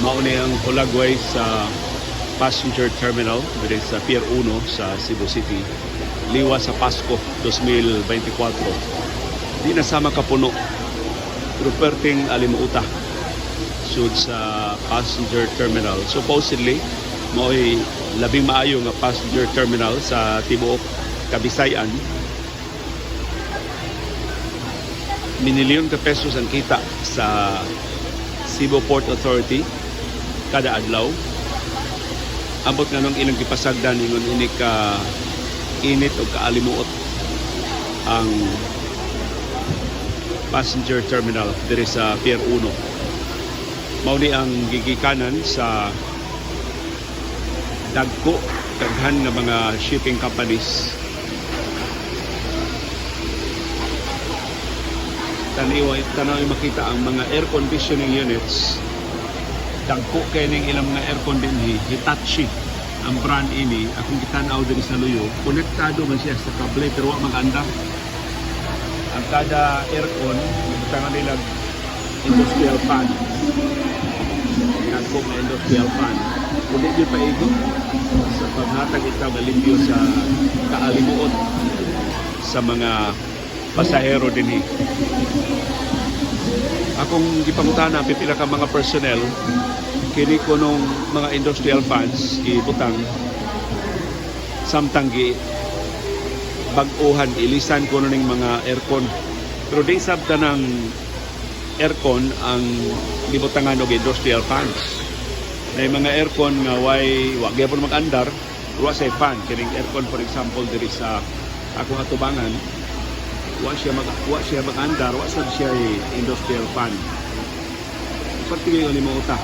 Mao ni ang hulagway sa passenger terminal diri sa Pier 1 sa Cebu City. Liwas sa Pasko 2024. Di na sama kapuno pero perting alimuota sud sa passenger terminal. Supposedly, mao'y labing maayo nga passenger terminal sa tibuok Kabisayan. Minilyon ka pesos ang kita sa Cebu Port Authority kada adlaw. Ambot nga nung ilang gipasagdan ingon ini ka init o kaalimuot ang passenger terminal diri sa Pier 1. Mao ni ang gigikanan sa dagko daghan nga mga shipping companies. Taniwa tanaw makita ang mga air conditioning units. Dagko kay ning ilang mga aircon dinhi. Hitachi ang brand ini. Akong gitan-aw diri sa luyo, konektado man siya sa kable pero wa mag-andar ang kada aircon. Gibutangan nila industrial fan, dagko nga industrial fan. Kundi gyud paigo sa paghatag itaw alibyo sa kaalimuot sa mga pasahero dinhi. Akong gipangutana pipila ka mga personnel, kini kunong mga industrial fans gibutang samtang gi bag-uhan, ilisan kuno ning mga aircon, pero di sab tanang aircon ang gibutangan og industrial fans. Na mga aircon nga way wa gyapon mag-andar, wa say fan. Kining aircon, for example, diri sa akong atubangan, wa siya mag-andar, wa sad siya industrial fan. Pati kayo ni uta.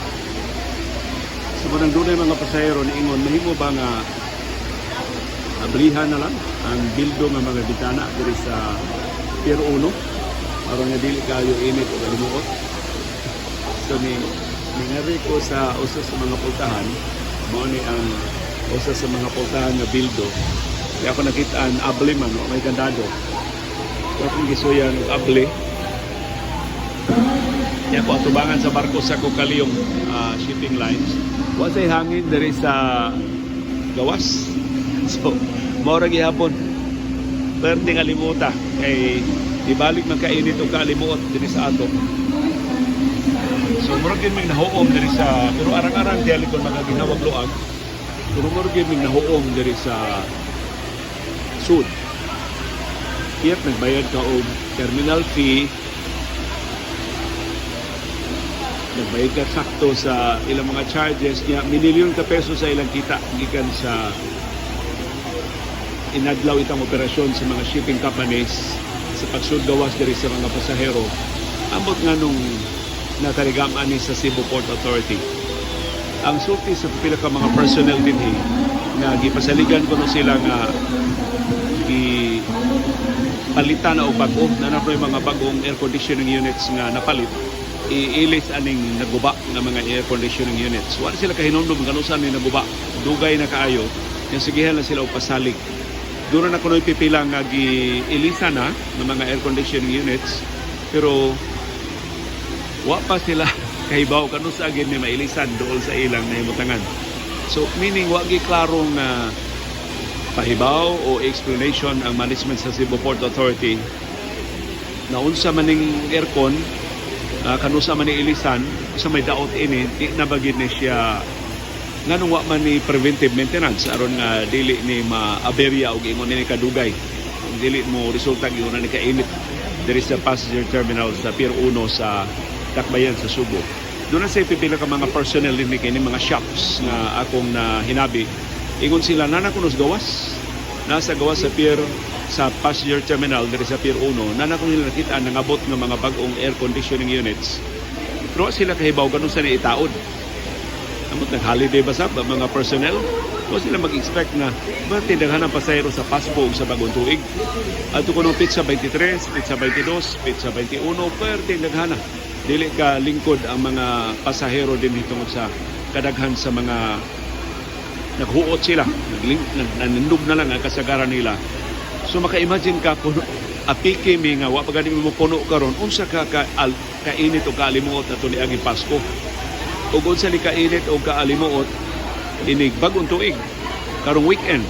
So manang dunay mga pasahero niingon, mahimo ba nga ablihan na lang ang bildo nga mga bintana diri sa Pier 1 aron nga dili kayo init o kalimuot? So ni ningari ko sa usa sa mga pultahan. Mao ni ang usa sa mga pultahan nga bildo. Kaya ako nakitaan abli man, wa may kandado. So akong gisuyan og abli. Kaya ako atubangan sa barko sa Cocaliong shipping lines. Wa say hangin diri sa gawas. So, mao ra gihapon. Perting alimuta kay ibalik man kainit og kaalimuot diri sa ato. So murag gyud may nahuom diri sa, pero arang-arang dili kon mga ginawag luag. Pero murag gyud may nahuom diri sa sud. Kiyat nagbayad ka og terminal fee, nagbayad ka sakto sa ilang mga charges niya, minilyon ka peso sa ilang kita gikan sa inadlaw itang operasyon sa mga shipping companies sa pagsudgawas diri sa mga pasahero. Ambot nga nung natarigam ani sa Cebu Port Authority. Ang sulti sa pila ka mga personnel dinhi nga gipasaligan ko no sila nga gi palitan na og bag-o na na mga bagong air conditioning units nga napalit, iilis aning naguba nga mga air conditioning units. Wala sila kahinumdum kanusa ni naguba, dugay na kaayo. Yang sigihan na sila og pasalig. Doon na kuno'y pipila nga giilisa na ng mga air conditioning units, pero wa pa sila kahibaw kanusa gyud ni mailisan dool sa ilang nahimutangan. So meaning wa gi klarong pahibaw o explanation ang management sa Cebu Port Authority na unsa man ning aircon, kanusa man ni ilisan sa may daot ini, di na ba gyud ni siya, nganong wa man ni preventive maintenance aron nga dili ni maaberya og ingon ni kadugay, dili mo resulta ingon ni kainit diri sa passenger terminal sa Pier 1 sa Dakbayan sa Subo. Doon na sa pipila ka mga personnel din kini mga shops nga akong na hinabi. Ingon sila na kuno sa gawas. Nasa gawas sa pier, sa passenger terminal diri sa Pier 1, na na nila nakita nangabot nga mga bag-ong air conditioning units. Pero wa sila kahibaw kanusa ni itaod. Amot nag-holiday ba sa mga personnel? Wa sila mag-expect na ba daghan ang pasahero sa Pasko ug sa Bagong Tuig. Adto kuno petsa 23, petsa 22, petsa 21, pwerte daghana. Dili ka lingkod ang mga pasahero din tungod sa kadaghan sa mga naghuot sila, nanindog na lang ang kasagaran nila. So maka-imagine ka kung apike mi nga wa pa gani mo puno karon, unsa ka kainit o kaalimuot ato niaging Pasko. Ug unsa ni kainit o kaalimuot inig bag-ong tuig karong weekend,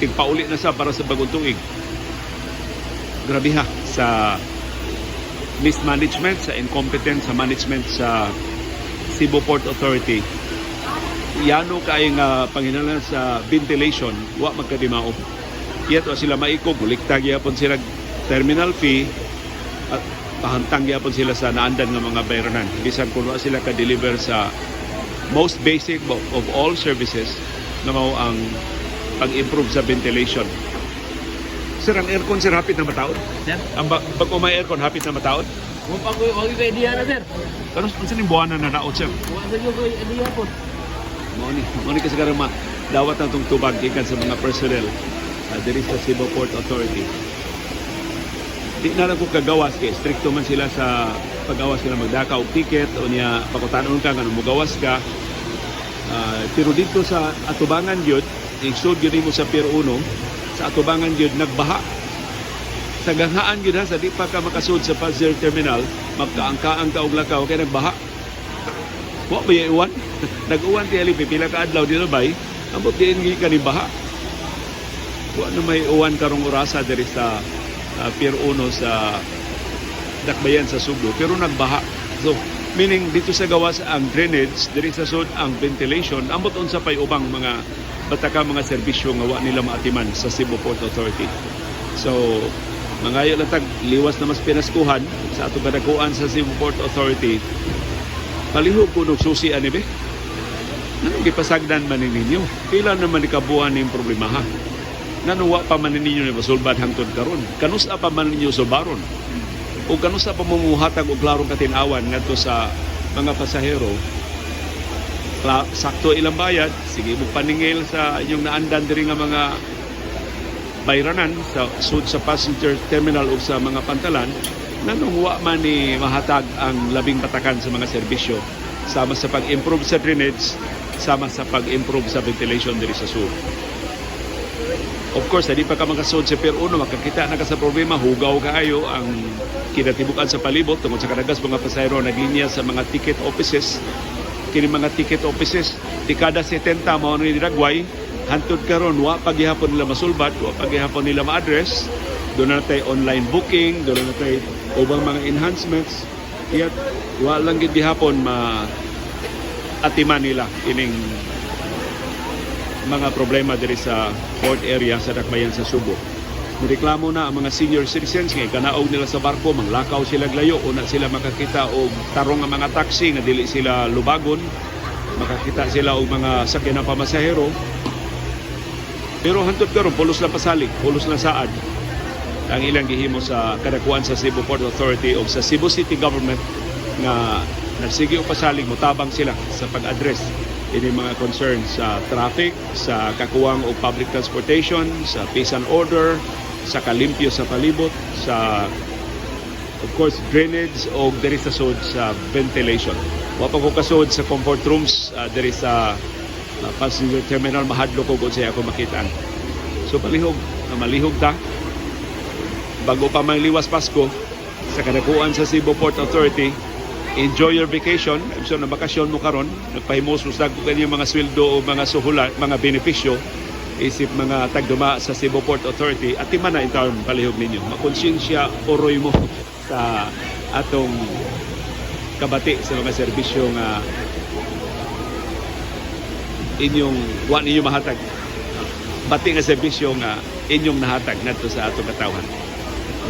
tigpauli na sa para sa bag-ong tuig. Grabe ha sa mismanagement, sa incompetence sa management sa Cebu Port Authority. Yano kay nga panginahanglan sa ventilation, wa magkadimao. Yet wa sila maikog, mulikta gyapon sila terminal fee at pahantang gyapon sila sa naandan nga mga bayranan bisan kung wa sila ka-deliver sa most basic of all services na mao ang pag-improve sa ventilation. Sir, ang aircon, sir, hapit na mataod? Sir? Ang pag may aircon, hapit na mataod? Kung pa ko, wag ko idea na, sir. Pero unsa ning buwanan na naot, sir? Wa sa ko idea po. Mao ni kasi karon dawat na itong tubag gikan sa mga personnel diri sa Cebu Port Authority. Di na lang ko kagawas kay stricto man sila sa pagawas ka na magdaka og ticket o niya pakutanon ka nga mugawas ka. Pero dito sa atubangan gyud, igsud gyud nimo sa Pier 1, sa atubangan gyud nagbaha. Sa ganghaan gyud ha, sa di pa ka makasud sa passenger terminal, magkaangkaang ka og lakaw kay nagbaha. Wa ba yung uwan? Nag-uwan ti ali pila ka adlaw dito bay. Ambot diin gi kani baha. Wa na may uwan karong orasa diri sa Pier 1 sa Dakbayan sa Sugbo, pero nagbaha. So meaning dito sa gawas ang drainage, diri sa sud ang ventilation, ambot unsa pay ubang mga bataka mga serbisyo nga wa nila maatiman sa Cebu Port Authority. So mangayo lang tag liwas na mas pinaskuhan sa atong kadakuan sa Cebu Port Authority. Palihog ko og susi ani be. Nganong gipasagdan man ni ninyo? Pila naman ni kabuan ning problema ha? Nganong wa pa man ninyo ni masulbad hangtod karon? Kanusa pa man ninyo sulbaron? O kanusa pa mo muhatag og klarong katin-awan ngadto sa mga pasahero? Sakto ilang bayad, sige mo paningil sa inyong naandan diri nga mga bayranan sa sud sa passenger terminal o sa mga pantalan, nganong wa man ni mahatag ang labing batakan sa mga serbisyo sama sa pag-improve sa drainage, sama sa pag-improve sa ventilation diri sa sur? Of course, di pa ka makasud sa Pier 1, makakita na ka sa problema, hugaw kaayo ang kinatibukan sa palibot tungod sa kadagas mga pasahero naglinya sa mga ticket offices. Kini mga ticket offices, dekada 70 mao ni diragway, hantod karon wa pa gihapon nila masulbad, wa pa gihapon nila ma-address. Duna na tay online booking, duna na tay ubang mga enhancements. Yet wa lang gid gihapon ma atiman nila ining mga problema diri sa port area sa Dakbayan sa Subo. Nireklamo na ang mga senior citizens nga kanaog nila sa barko, manglakaw sila layo, una sila makakita og tarong nga mga taxi nga dili sila lubagon, makakita sila og mga sakyanan pamasahero. Pero hantod karon pulos lang pasalig, pulos lang saad ang ilang gihimo sa kadakuan sa Cebu Port Authority o sa Cebu City Government nga nagsige og pasalig, motabang sila sa pag-address ini mga concerns sa traffic, sa kakuwang og public transportation, sa peace and order, sa kalimpyo sa palibot, sa of course drainage o diri sa sud sa ventilation. Wa pa ko kasud sa comfort rooms diri sa passenger terminal, mahadlok ko kung unsay ako makitaan. So palihog, na malihog ta bago pa man liwas Pasko sa kadakuan sa Cebu Port Authority. Enjoy your vacation. I'm sure na bakasyon mo karon, nagpahimos usag ko kanyang mga sweldo o mga suhula, mga benepisyo isip mga tagduma sa Cebu Port Authority at man na intawon palihog ninyo. Makonsensya oroy mo sa atong kabati sa mga serbisyo nga inyong wa ninyo mahatag. Bati nga serbisyo nga inyong nahatag ngadto sa atong katawhan.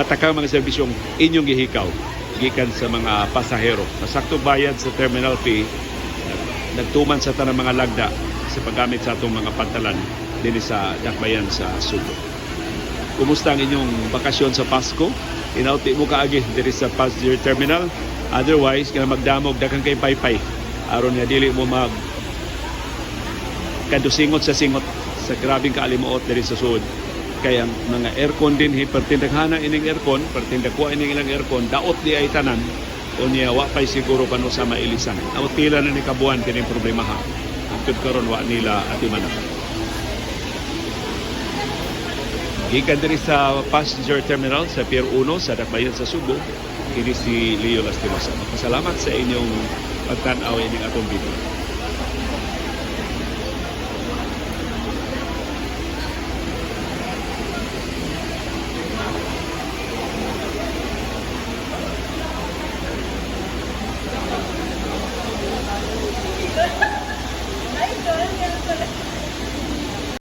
Batakang mga serbisyong inyong gihikaw gikan sa mga pasahero. Masakto bayad sa terminal fee, nagtuman sa tanang mga lagda sa paggamit sa atong mga pantalan dinhi sa Dakbayan sa Subo. Kumusta ang inyong bakasyon sa Pasko? Inauti mo kaagi diri sa passenger terminal. Otherwise, kana magdamog daghang kay paypay aron nga dili mo mag kadusingot sa singot sa grabing kaalimuot diri sa sud. Kay ang mga aircon din pertindaghana ining aircon, pertindagkuha ining ilang aircon, daot di ay tanan unya wa pay siguro kanu sa mailisan. Amot pila na ni kabuan kining problema ha. Hangtod karon wa nila atiman. Gikan diri sa passenger terminal sa Pier 1 sa Dakbayan sa Subo, kini si Leo Lastimosa. Magpasalamat sa inyong Pagtan-aw ining atong video.